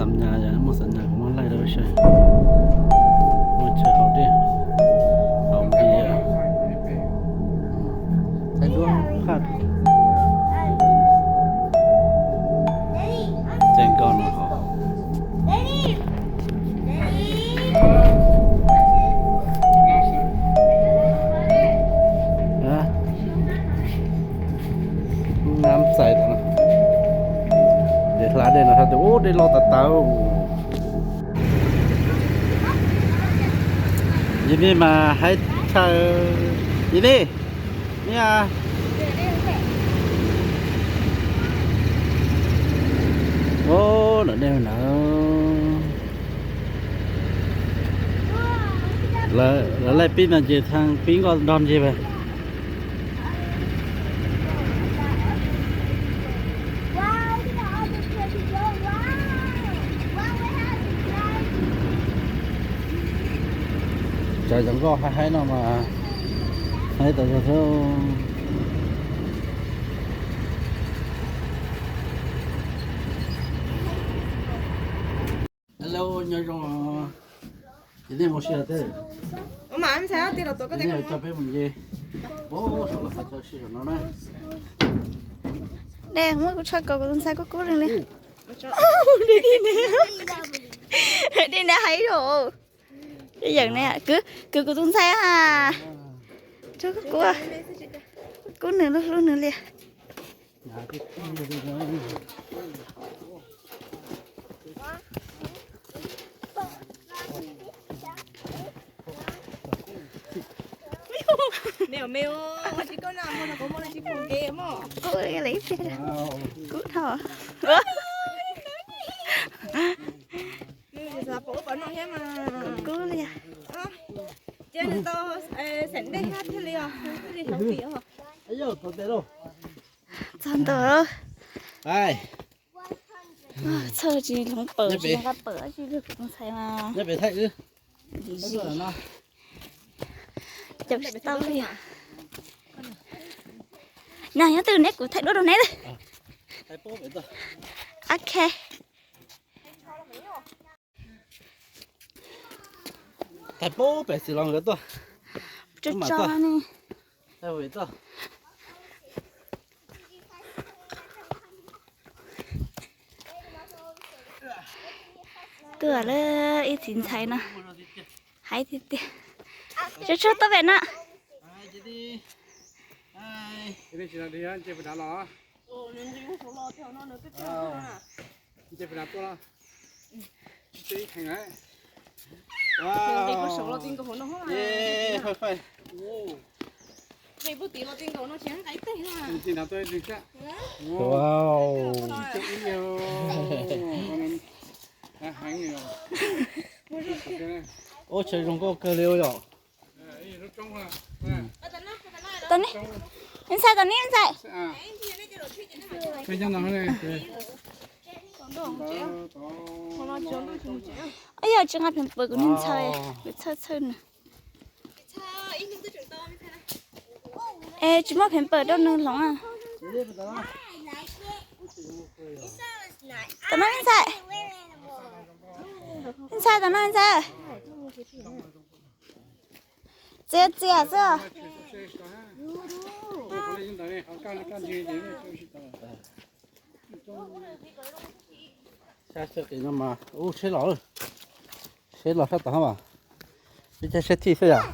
Xam nyas, yog muaj xam nyas kuv muab laij rau seb. Muaj chaw haus dej, haus npias, thaij duab phaj. Ces nkaus no hov. Nab txais, ces hla dej no hla tias ub dej loj tas tas. Yog nej mas haib tshaj, yog nej, nej a. Ub, lawv dej na. Lawv laij pib no ces thaj pib nkoj nrog ntsia mas. Tsam cov nkoj haib haib no mas haib tas zog xwb. Hello, nyob zoo. Ces nej mus si teb. Ua mas ntxhais, tij los tuav koj teb, nej coj peb mus nce. Ub, saum lawv qhov chaw si saum no na. Dej muab kuv tshoj kaus, kuv tus ntxhais kub kub leej li. Dej ne, dej ne haib zog. Dej yeem ne, kwv, kwv kuv tus ntxhais a. Kub, kub nws, hlub hlub nws li. Kub li, kub dhau. Kub li. Txog ntawm. Txhawj tsis hloov pawm, tsis nqa pawm, tsis lwg kuv tus ntxhais mas. Caum tsis tau li. Nyob twg neb, kuv thaij duab rau neb. Ok. Thaij pem xwb los nkawd tuaj. Tso tso ne. Tuaj lawm ib txiv ntxhais no. Haib tiag tiag. Tso tso tuaj pem no. Wow. Ub, chaw zoo nkauj kawg li ua yom. Tom ne, ntxhais, tom ne ntxhais. Ub, yog tsis nqa pheem pawm kuv niag ntxhais, kuv txhawj txhawj nws. Es tsis muaj pheem pawm rau nws hloov a. Tom no ntxhais, ntxhais tom no ntxhais. Txias txias xwb. Sab sab qis no mas, ub, seb los, seb los sab tod mas. Peb caij sab thij xwb yom.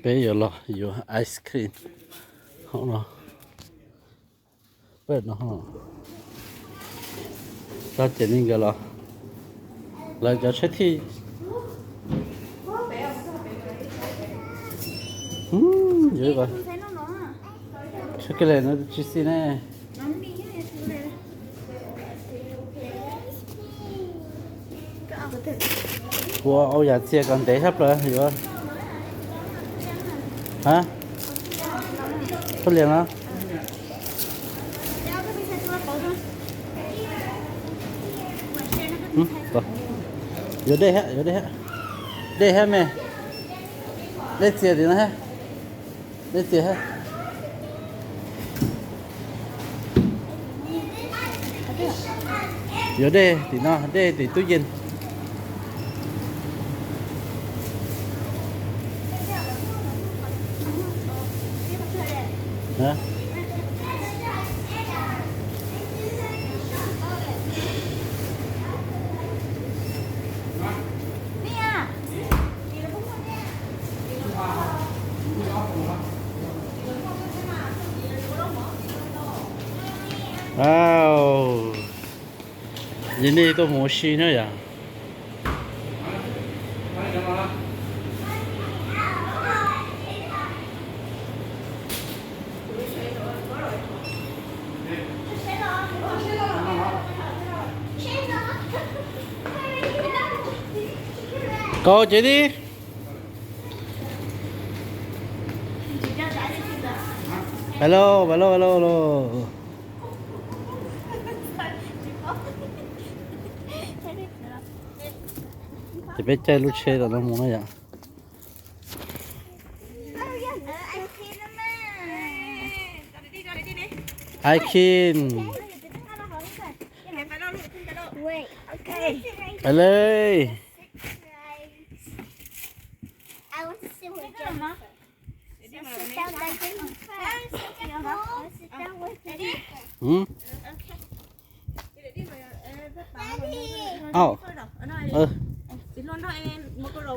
Peb yuav los yuav ice cream hauv no. Peb no, txog ces ne nkawd los, lawv cov sab thij. Yuav, sab ke le no tsis xis ne. Ua au yam txias kom ntev sab plaws yuav. Ha? Thoj lias no. Yuav dej hab, yuav dej hab. Dej hab me. Dej txias tim no hab. Dej txias hab. Yuav dej tim no, dej tim tub yees. Wow. Yog nej tuaj mus ua si na yom. Koj ces di. Hello, hello, hello, hello. Ces peb caij lub tsheb tom no mus na yom. Hi Kin. Pais li. Au.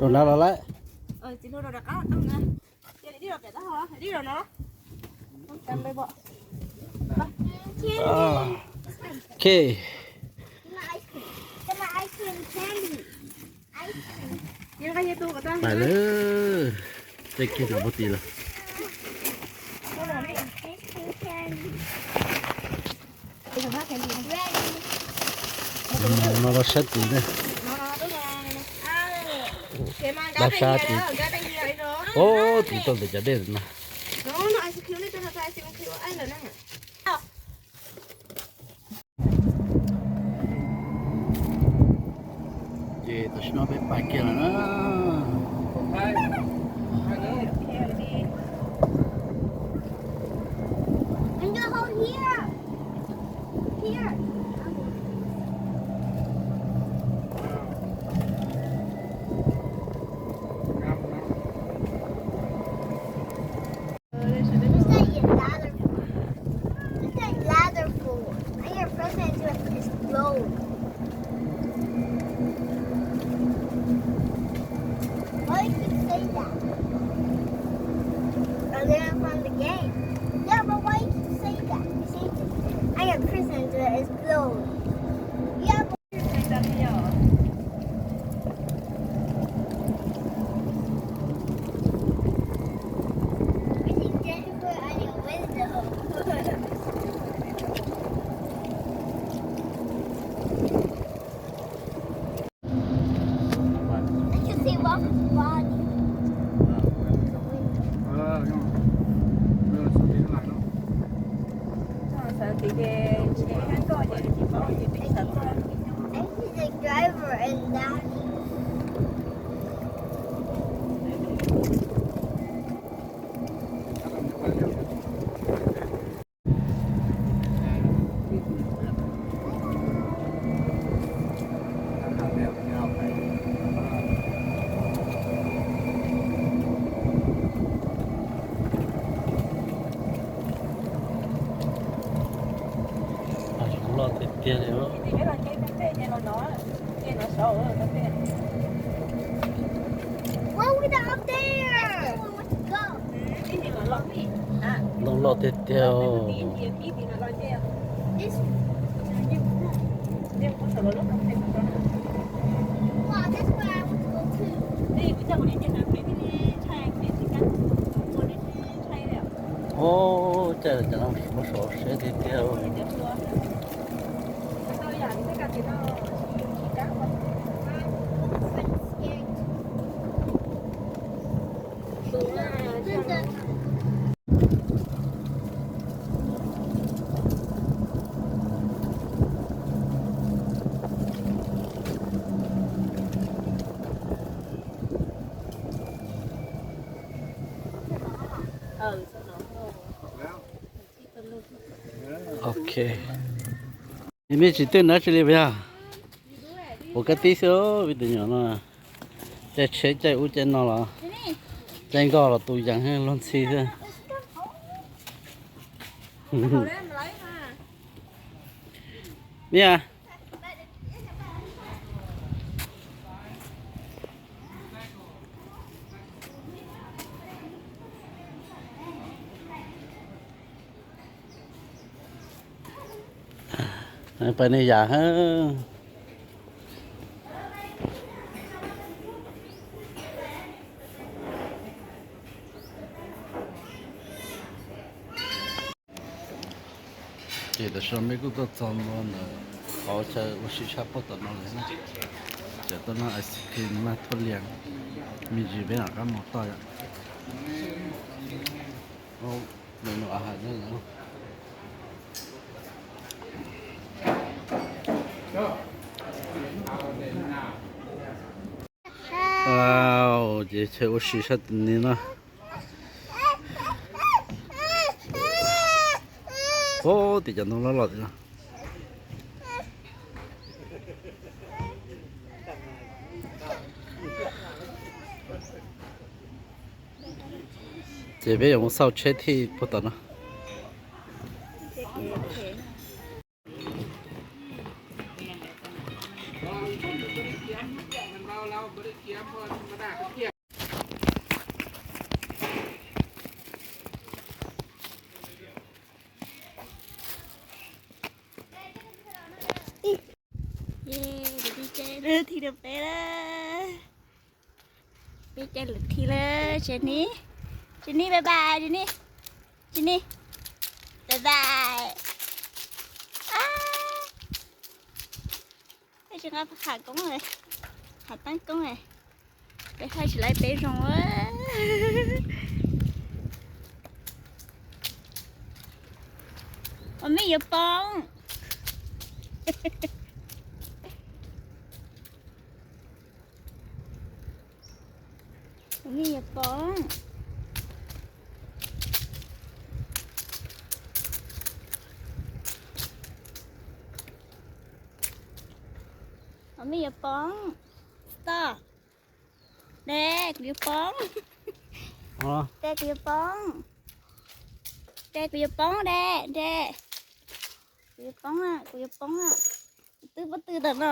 Rau nrad los lawm. Ok. Pais lawm. Tej kiag no puag tid lawm. No los sab tid na. Los sab tid. Ub, tid tau ntawm cov dej na. Ces tam sim no peb pais kiag lawm na. It's like ladder food. It's like ladder food. And your present to us is gold. Why you keep saying that? I learned from the game. Yeah, but why you keep saying that? You say this. And your present to us is gold. Yeah, but Loj tiag tiag li. What we got up there? Ntoo loj tiag tiag. This one. Wow, that's where I want to go too. Ub, caij cov no muaj sov siab tiag tiag. Ok. Mej tsis twj nab tsi li puas yog? Ua kab tib xwb, vim tus nyuam no caij tsheb caij ub caij no los caij nkoj los tu yees luag ntxhi xwb. Mia, pais nej yam hab. Ces tam sim no mej kuj tuaj txog ntua ntawm qhov chaw ua si sab pem tom no lawm na. Tseem tuaj noj ice cream maj thuab lias, me ntsis peb mam rov qab mus toj yom. Ces chaw ua si sab tim no. Puag tim cov ntoo loj loj tim no. Ces peb yuav mus xauj tsheb thij puag tom no. Peb caij lawm thij rau peb lawm. Peb caij lawm thij lawm. Jenny, Jenny bye bye, Jenny, Jenny bye bye. Peb tsis nqa hav koob, hav taab koob, peb thaij tsis laib peb zoo. Ua mej yuav poob. Ua mej yuav poob. Ua mej yuav poob. Stop. Dej, kuv yuav poob. Dej, kuv yuav poob. Dej, kuv yuav poob, dej, dej. Kuv yuav poob, kuv yuav poob. Twb pob tw tom no.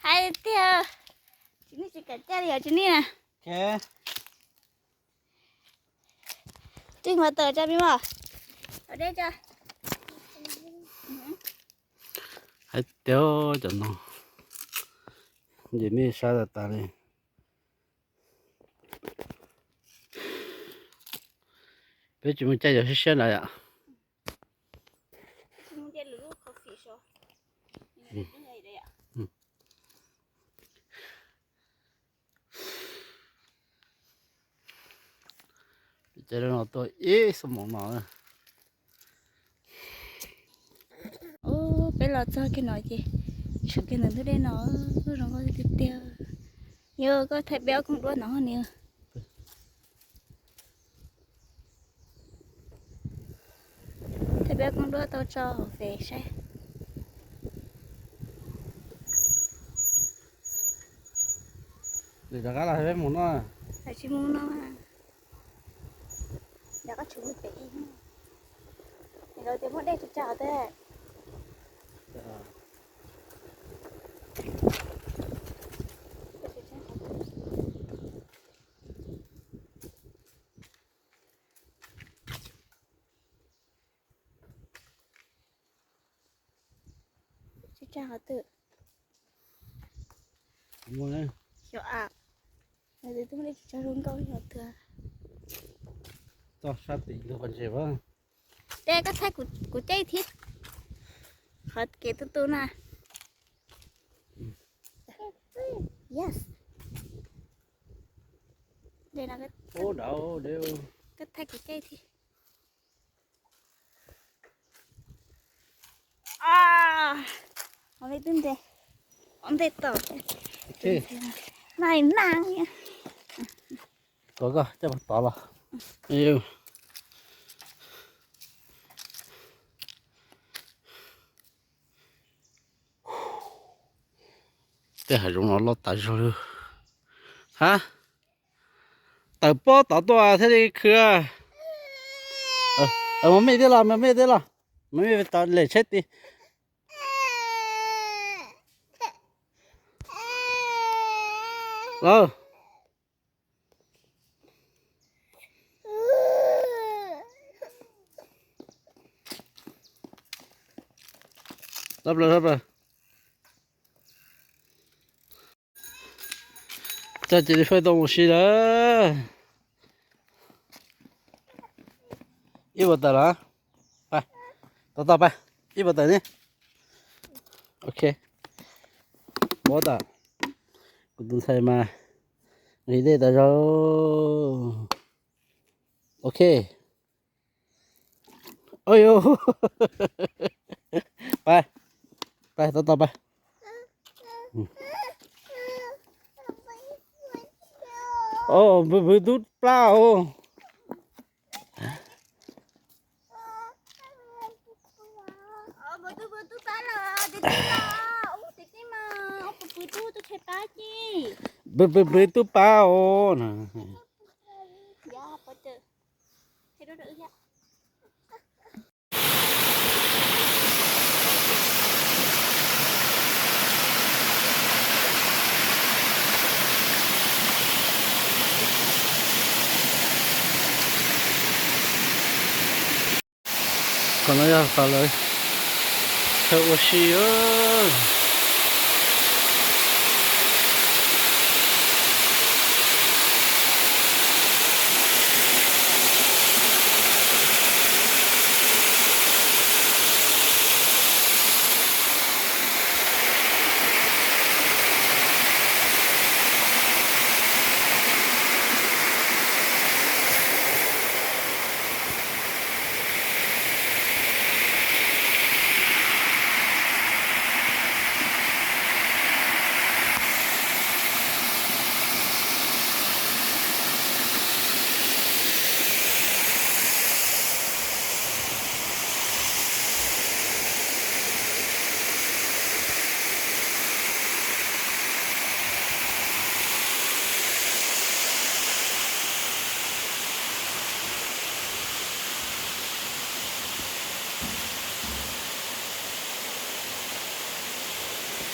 Hais tiag, tsis nej tsis kam caij li os tsis nej na. Tij nqua tawm tsa me mos. Hais tias cov no, nce mej sab tas tas li. Peb tsis mus caij cov siab siab ntawd yom. Peb caij no tuaj ib xuab moos no. Ub, peb los txog kiag no ces tshwm kiag ntawm ntug dej no, zoo nkauj tiag tiag. Yog koj thaij peb ob koog duab no ni. Thaij peb ob koog duab tau tso hauv Face saib. Rov qab los peb mus no. Tsis mus no. Rov qab tshwm pem. Lawv tias muaj dej tsis tsa qhov twg. Tsis tsa qhov twg. Xyov a, nws twb muaj dej tsis tsa zoo nkauj xyov twg. Txoj sab tim lub qhov ntses. Dej, koj thaij kuv caij thiab. Qhov kev tu tu na. Yes. Dej no, koj thaij kuv caij thiab. Ntej tom, nai na. Tov koj coj tov los. Hav zoov no loj tas zog li. Ha, tawm pob tod tuaj thiaj li khwv. Mas me thiab los, mas me thiab los, mas me tod lem tsheb ti. Los. Txhob plaws, txhob plaws. Txog ces li faj tau mus si lawm. Ib puas tawm los? Pab, tau tau pab, ib puas tawm ne. Ok, muab tawm. Kuv tus ntxhais mas nqhis dej tas zog. Ok. Oj yus, pab, pab tau tau pab. Oj, npwg npwg tub plab os. Npwg npwg tub pab os. Qhov no yog qhov lawv chaw ua si.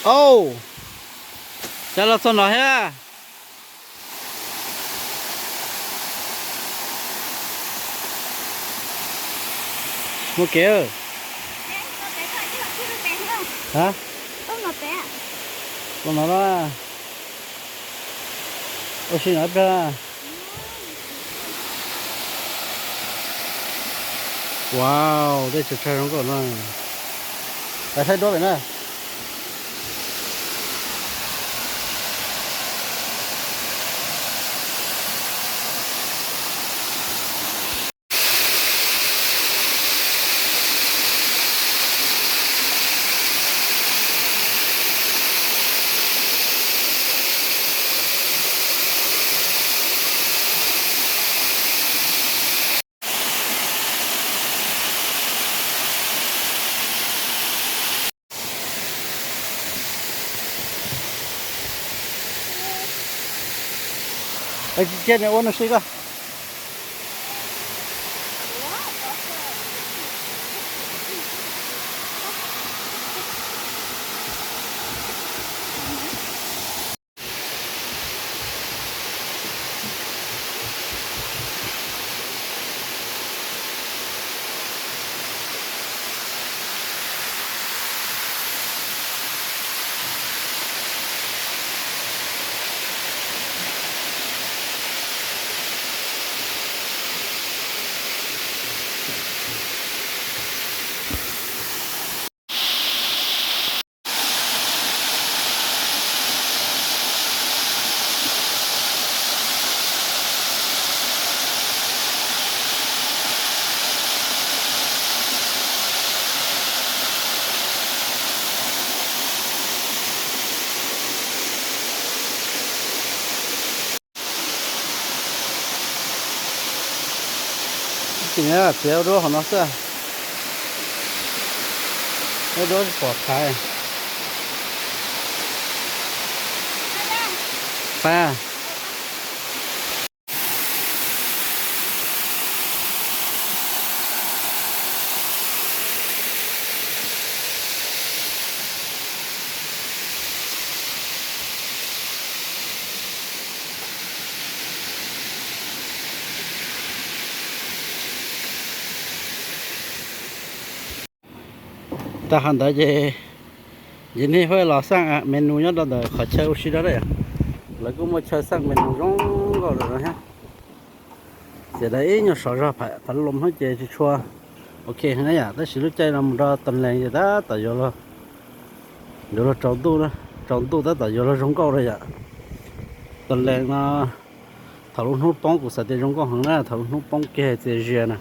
Au, cas los txog no thiab? Muaj kev. Ha? Los no na. Ua si no ib pliag. Wow, dej tshav tshav zoo nkauj no. Pab saib duab pem na. Cia nws ua nws si koj. Txiav duab hauv no xwb, duab tsis pom thaiv. Pab. Tag qhov ntawd ces, ces nej pheej los xaj menu nyob rau ntawm qhov chaw ua si rau na yom. Lawv kuj muaj chaw xaj menu zoo nkauj lawm no thiab. Ces lawv ib nyuag sov zog phav lom no ces tsis tshua ok heev na yom, tab sis lub caij no mus rau Tag Lees ces tab tom yuav luag, yuav luag tsaus ntuj, tsaus ntuj tab tom yuav luag zoo nkauj na yom. Tag Lees no thaum lub hnub poob kuv xav tias zoo nkauj heev na, thaum lub hnub poob kiag txias zias na.